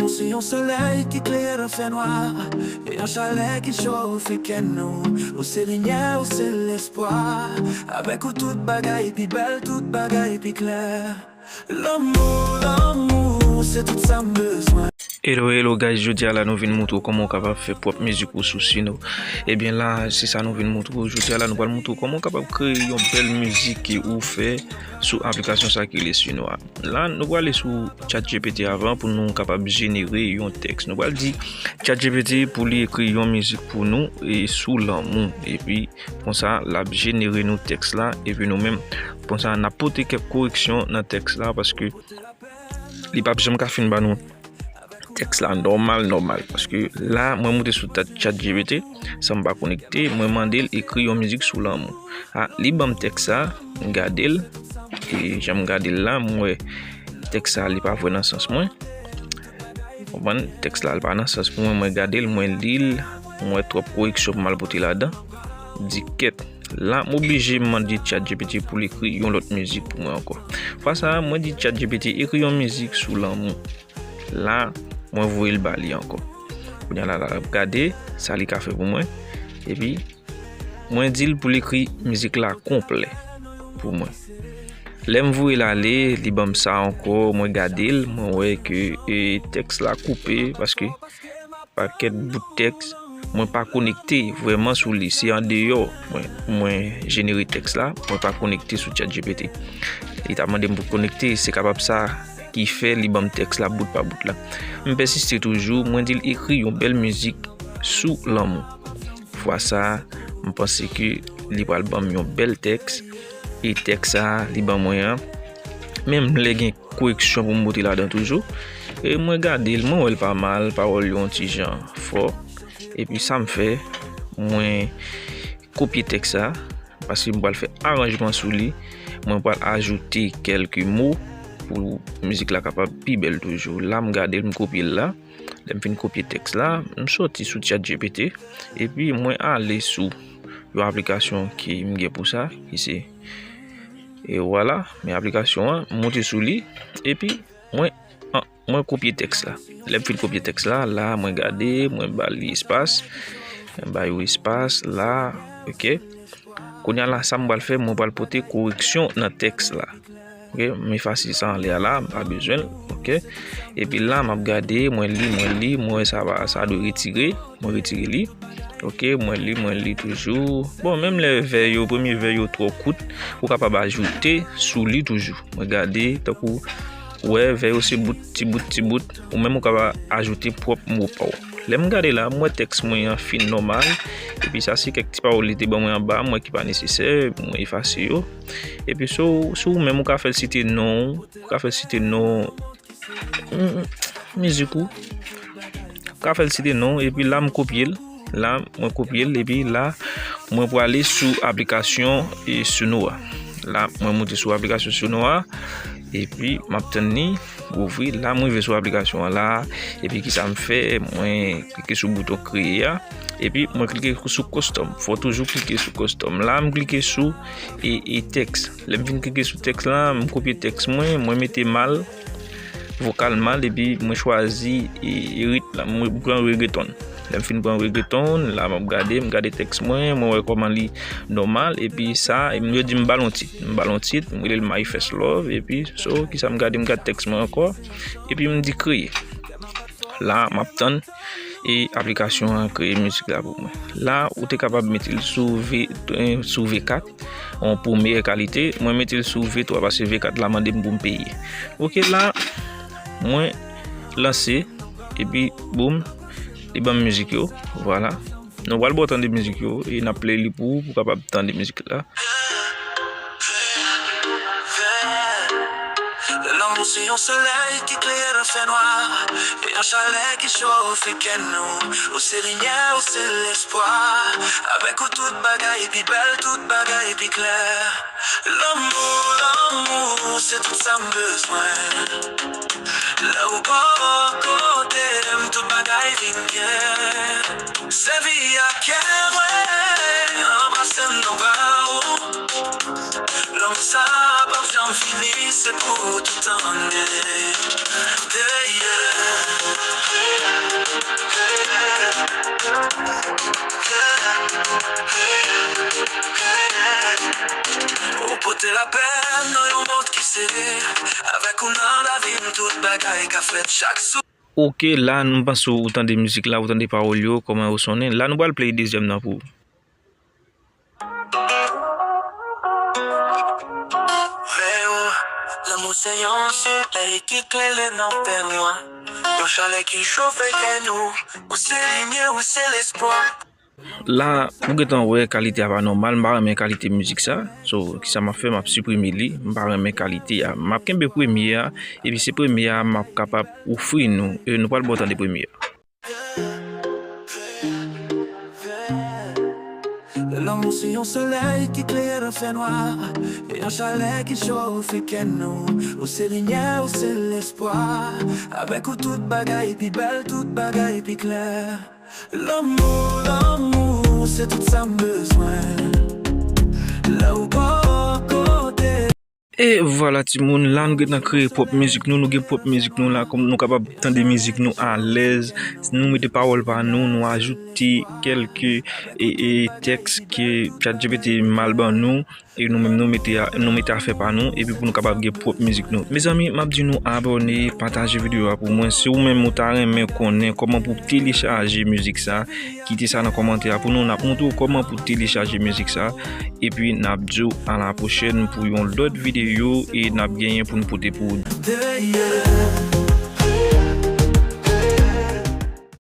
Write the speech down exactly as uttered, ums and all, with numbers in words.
Ou se yon solèy ki klere nan fènwa, e yon chalè ki chofe kè nou. Ou se limyè, ou se lespwa. Avèk ou tout bagay pi bèl, tout bagay pi klè. Lanmou, lanmou, se tout sa m bezwen. Hello, hello guys, jodi a la nou vin montre w kòman w kapab fè pwòp mizik ou sou Suno. Ebyen la, se sa nou vin montre w. Jodi a la nou pral montre w kòman w kapab kreye yon bèl mizik ki ou fè sou aplikasyon sa ki rele Suno a. La, nou prale sou ChatGPT avan pou nou kapab jenere yon tèks. Nou pral di ChatGPT pou li ekri yon mizik pou nou e sou lanmou. Epi konsa, l ap jenere nou tèks la. Epi nou menm, konsa, n ap pote kèk koreksyon nan tèks la paske li p ap janm ka fin ba nou tèks la nòmal, nòmal. Paske la, mwen moute sou ChatGPT, san m pa konekte, mwen mande l ekri yon mizik sou lanmou. A, li ban m tèks sa, m gade l, e jan m gade l la, m wè tèks sa, li pa vre nan sans mwen. Konprann? Tèks la, li pa nan sans pou mwen, mwen gade l, mwen li l, m wè twòp koreksyon pou m al pote ladan. Di kèt. La, m oblije mande ChatGPT pou l ekri yon lòt mizik pou mwen ankò. Fwa sa, mwen di ChatGPT ekri yon mizik sou lanmou. La, mwen voye l ba li ankò. Kounye a la, l ap gade sa li ka fè pou mwen. Epi, mwen di l pou l ekri mizik la konplè pou mwen. Lè m voye l ale, li ban m sa ankò, mwen gade l, mwen wè ke e, tèks la koupe, paske pakèt bout tèks, mwen pa konekte vrèman sou li. Se andeyò mwen, mwen jenere tèks la, mwen pa konekte sou ChatGPT. Li ta mande m pou konekte, se kapab sa ki fè li ban m tèks la bout pa bout la. M pèsiste toujou, mwen di l ekri yon bèl mizik sou lanmou. Fwa sa, m panse ke li pral ban m yon bèl tèks. E tèks sa, li ban mwen an, menm lè gen koreksyon pou m pote ladan toujou. E mwen gade l, mwen wè l pa mal, pawòl yo yon ti jan fò. Epi sa m fè, mwen kopye tèks sa, paske m pral fè aranjman sou li. Mwen pral ajoute kèlke mo pou mizik la kapab pi bèl toujou. La, m gade l, m kopye l la. Lè m fin kopye tèks la, m soti sou ChatGPT, epi mwen ale sou yon aplikasyon ki m gen pou sa, ki se, e vwala, men aplikasyon an, m moute sou li, epi mwen, an, mwen kopye tèks la. Lè m fin kopye tèks la, la, mwen gade, mwen ba li espas, mwen ba yo espas, la, oke. Kounye a la, sa m pral fè, mwen pral pote koreksyon nan tèks la. Oke, m efase sa anlè a la, m pa bezwen l. Oke. Epi la, m ap gade, mwen li, mwen li, mwen wè sa va, sa dwe retire, mwen retire li. Oke, mwen li, mwen li toujou. Bon, menm lè vè yo, premye vè yo twò kout, ou kapab ajoute sou li toujou. Mwen gade, tankou, ou wè, vè yo se bout, ti bout, ti bout. Ou menm ou kapab ajoute pwòp mo pa w. Lè m gade la, m wè tèks mwen an fin nòmal. Epi sa se kèk ti pawòl li te ban mwen anba, m wè ki pa nesesè, mwen efase yo. Epi si w, si w menm ou ka fè l site non w, ou ka fè l site non, mm, mizik ou. Ou ka fè l site non w, epi la m kopye l. La, mwen kopye l, epi la, mwen prale sou aplikasyon e Suno a. La, mwen moute sou aplikasyon Suno a, epi m ap tann li ouvri. La, mwen rive sou aplikasyon an la, epi kisa m fè, mwen klike sou bouton kreye a, epi mwen klike sou custom. Fò toujou klike sou custom. La, m klike sou e, e tèks. Lè m fin klike sou tèks la, m kopye tèks mwen, mwen mete mal, vokal mal, epi mwen chwazi e, e ritm la, mwen pran reggaeton. Lè m fin pran reggaeton, la m ap gade, m gade tèks mwen, mwen wè kòman li nòmal, epi sa, e m, yo di m ba l yon tit. M ba l yon tit, m rele l My First Love, epi, so, kisa m gade, m gade tèks mwen ankò, epi m di kreye. La, m ap tann, e aplikasyon an kreye mizik la pou mwen. La, ou te kapab mete l sou V, eh, sou V kat, an premyè kalite, mwen mete l sou V twa, paske V kat la mande m pou m peye. Oke, la, mwen lanse, epi, boum, li ban m mizik yo, vwala. Nou pral ba w tande mizik yo, e n ap play li pou ou, pou w kapab tande mizik la. Lanmou se yon solèy ki klere nan fènwa, e yon chalè ki chofe kè nou. Ou se limyè, ou se lespwa. Avèk ou tout bagay pi bèl, tout bagay pi klè. Lanmou, lanmou, se tout sa m bezwen. Lè ou bò kote m, tout bagay vin klè. Sèvi ak kè mwen, anbrase m nan bra ou. Lanmou sa p ap janm fini, se pou tout année. Yeah, yeah. Ou pote lapè nan yon mond ki sere. Avèk ou nan lavi m, tout bagay ka fèt chak sou. Ok, la m panse ou tande mizik la, ou tande pawòl yo, kòman yo sonnen. La nou pral play dezyèm nan pou ou. Lanmou se yon solèy ki klere nan fènwa. Yon chalè ki chofe kè nou. Ou se limyè, ou se lespwa. La, ou gentan wè kalite a pa nòmal, m pa renmen kalite mizik sa. So, kisa m ap fè, m ap siprime li. M pa renmen kalite a. M ap kenbe premye a, epi se premye a m ap kapab ofri nou. E nou pral ba w tande premye a. Lanmou se yon solèy ki klere nan fènwa, e yon chalè ki chofe kè nou. Ou se limyè, ou se lespwa. Avèk ou tout bagay pi bèl, tout bagay pi klè. Lanmou, lanmou, se tout sa m bezwen. Lè ou bò kote. E vwala timoun, la nou gentan kreye pwòp mizik nou, nou gen pwòp mizik nou la, kòm nou kapab tande mizik nou alèz, nou mete pawòl pa nou, nou ajoute kèlke e, e tèks ke ChatGPT mal ban nou, e nou menm nou mete a, nou mete afè pa nou, epi pou nou kapab gen pwòp mizik nou. Mezanmi, m ap di nou abòne, pataje videyo a pou mwen. Si ou menm ou ta renmen konnen kòman pou telechaje mizik sa, kite sa nan kòmantè a pou nou, n ap montre w kòman pou telechaje mizik sa. Epi n ap di w a la pwochèn pou yon lòt videyo e n ap genyen pou n pote pou ou.